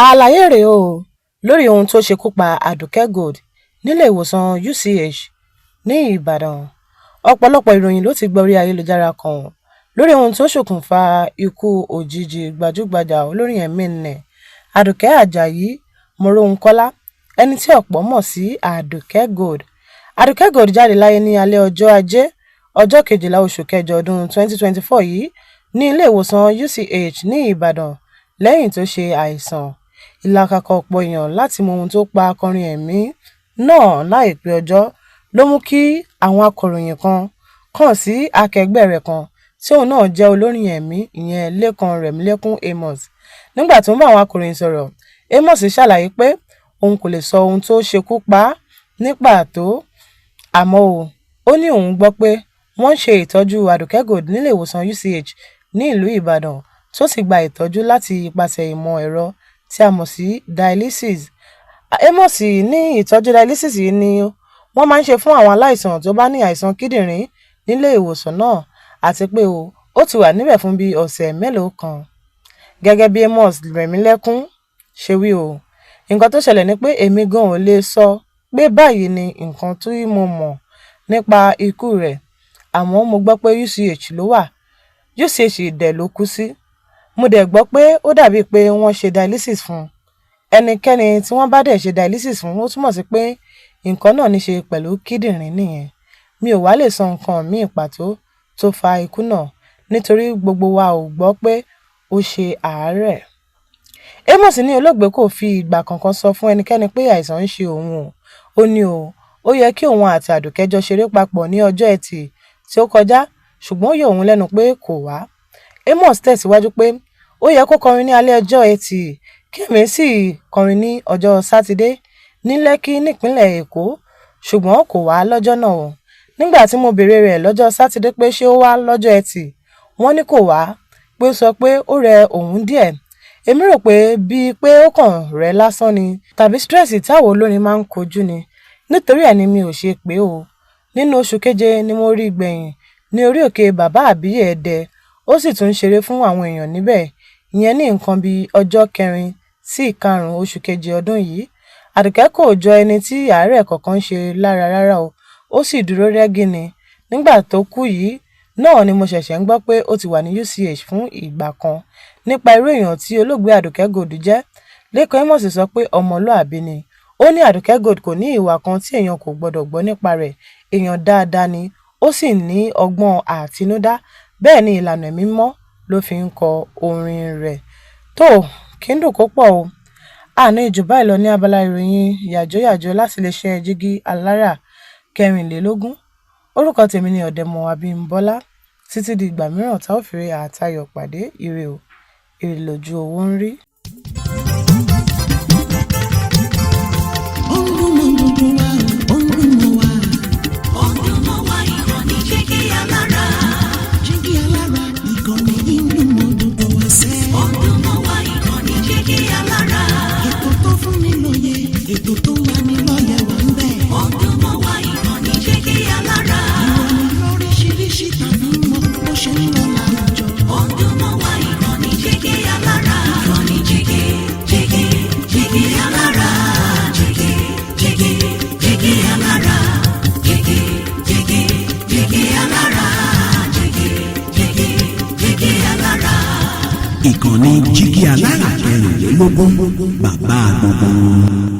Àlàyé rèé o lórí ohun tó ṣekú pa Adùkẹ́ Gold nílé-ìwòsàn UCH ní Ìbàdàn. Ọ̀pọ̀lọpọ̀ ìròyìn ló ti gba orí ayélujára kan lórí ohun tó ṣokùnfà ikú òjijì gbajúgbajà olórin ẹ̀mí nni Àdùkẹ́ Ajayi Mòròunkọlá, ẹni tí ọ̀pọ̀ mọ̀ sí Àdùkẹ́ Gold. Àdùkẹ́ Gold jáde láyé ní alẹ́ ọjọ́ Ajé, ọjọ́ 12 oṣù kẹjọ ọdún 2024 yìí ní ilé-ìwòsàn UCH ní Ìbàdàn lẹ́yìn tó ṣe àìsàn. Ìlàkàkà ọ̀pọ̀ èèyàn láti mọ ohun tó pa akọrin ẹ̀mí náà láìpẹ́ ọjọ́ ló mú kí àwọn akọ̀ròyìn kan kàn sí akẹgbẹ́ rẹ̀ kan tí òun náà jẹ́ olórin ẹ̀mí, ìyẹn Lẹ́kan Rẹ̀mílẹ́kún Amos. Nígbà tó ń bá àwọn akọ̀ròyìn sọ̀rọ̀, Amos ṣàlàyé pé òun kò lè sọ ohun tó ṣekú pa á ní pàtó, àmọ́ ó ní òun gbọ́ pé wọ́n ń ṣe ìtọ́jú Àdùkẹ́ Gold nílé ìwòsàn UCH ní ìlú Ìbàdàn tó sì gba ìtọ́jú láti ipasẹ̀ ìmọ̀ ẹ̀rọ tí a mọ̀ sí dialysis. Amos ní ìtọ́jú dialysis yìí ni wọ́n máa ń ṣe fún àwọn aláìsàn tó bá ní àìsàn kíndìnrín nílé ìwòsàn náà, àti pé ó ti wà níbẹ̀ fún bíi ọ̀sẹ̀ mélòó kan. Gẹ́gẹ́ bí Amos Rẹ̀mílẹ́kún ṣe wí o, nǹkan tó ṣẹlẹ̀ ni pé èmi gan-an ò lè sọ pé báyìí ni nǹkan tí mo mọ̀ nípa ikú rẹ̀, àmọ́ mo gbọ́ pé UCH ló wà, UCH dẹ̀ ló kú sí. Mo dẹ̀ gbọ́ pé ó dàbíi pé wọ́n ṣe dialysis fún un. Ẹnikẹ́ni tí wọ́n bá dẹ̀ ṣe dialysis fún, ó túmọ̀ sí pé nǹkan náà níṣe pẹ̀lú kíndìnrín nìyẹn. Mi ò wá lè sọ nǹkan míì pàtó tó fa ikú náà nítorí gbogbo wa ò gbọ́ pé ó ṣe àárẹ̀. Amos ní olóògbé kò fi ìgbà kankan sọ fún ẹnikẹ́ni pé àìsàn ń ṣe òun o. Ó ní ó yẹ kí òun àti Àdùkẹ́ jọ ṣeré papọ̀ ní ọjọ́ Ẹtì tí ó kọjá, ṣùgbọ́n ó yà òun lẹ́nu pé kò wá. Amos tẹ̀síwájú pé ó yẹ kó kọrin ní alẹ́ ọjọ́ Ẹtì kí èmi sì kọrin ní ọjọ́ Sátidé ní Lẹ́kí nípínlẹ̀ Èkó, ṣùgbọ́n kò wá lọ́jọ́ náà o. Nígbà tí mo béèrè rẹ̀ lọ́jọ́ Sátidé pé ṣé ó wá lọ́jọ́ Ẹtì, wọ́n ní kò wá, pé ó sọ pé ó rẹ òun díẹ̀. Èmi rò pé bíi pé ó kàn rẹ̀ ẹ́ lásán ni tàbí stress táwa olórin máa ń kojú ni, nítorí ẹ̀ ni mi ò ṣe pè é o. Nínú oṣù keje ni mo rí i gbẹ̀yìn ní orí òkè bàbá àbíyè Ẹdẹ, ó sì tún ń ṣeré fún àwọn èèyàn níbẹ̀, ìyẹn ní nǹkan bíi ọjọ́ 4 sí 5 oṣù keje ọdún yìí. Àdùkẹ́ kò jọ ẹni tí àárẹ̀ kankan ń ṣe lára rárá o, ó sì dúró rẹ́gí ni. Nígbà tó kú yìí náà ni mo ṣẹ̀ṣẹ̀ ń gbọ́ pé ó ti wà ní UCH fún ìgbà kan. Nípa irú èèyàn tí olóògbé Àdùkẹ́ Gold jẹ́, Lẹ́kan Amos sọ pé ọmọlúàbí ni. Ó ní Àdùkẹ́ Gold kò ní ìwà kan tí èèyàn kò gbọdọ̀ gbọ́ nípa rẹ̀, èèyàn dáadáa ni, ó sì ní ọgbọ́n àtinúdá, bẹ́ẹ̀ ni ìlànà ẹ̀mí mímọ́ ló fi ń kọ orin rẹ̀. Tó kì í dùn kó pọ̀ o. Àní jù báyìí lọ ní abala ìròyìn yàjóyàjó láti iléeṣẹ́ Jígí Alára 24. Orúkọ tèmi ni Ọ̀dẹ́mọ̀ Abímbọ́lá. Títí di ìgbà mìíràn tá ò fìrè àtayọ̀ pàdé, ire o, ire lójú owó ń rí. Ó ń dún mọ́ gbogbo wa, ó ń dún mọ́ wa. Ó ń dún mọ́ wa, ìkànnì Jígí Alára. Jígí Alára, ìkànnì yìí ń dún mọ́ gbogbo wa sẹ́. Ó ń dún mọ́ wa, ìkànnì Jígí Alára. Ètò tó fún ni lóye, ètò tó ń lani lọ́yẹ̀ wà ń bẹ̀. Ó ń dún mọ́ wa, ìkànnì Jígí Alára. Ìròyìn lóríṣiríṣi tàbí mọ́ bó ṣe ń lọ láwùjọ. Ó ń dún mọ́ wa, ìkànnì Jígí Alára. Ìkànnì Jígí, Jígí, Jígí Alára. Jígí, Jígí, Jígí Alára. Jígí, Jígí, Jígí Alára. Jígí, Jígí, Jígí Alára. Ìkànnì Jígí Alára 24, bàbá gbogbo wọn.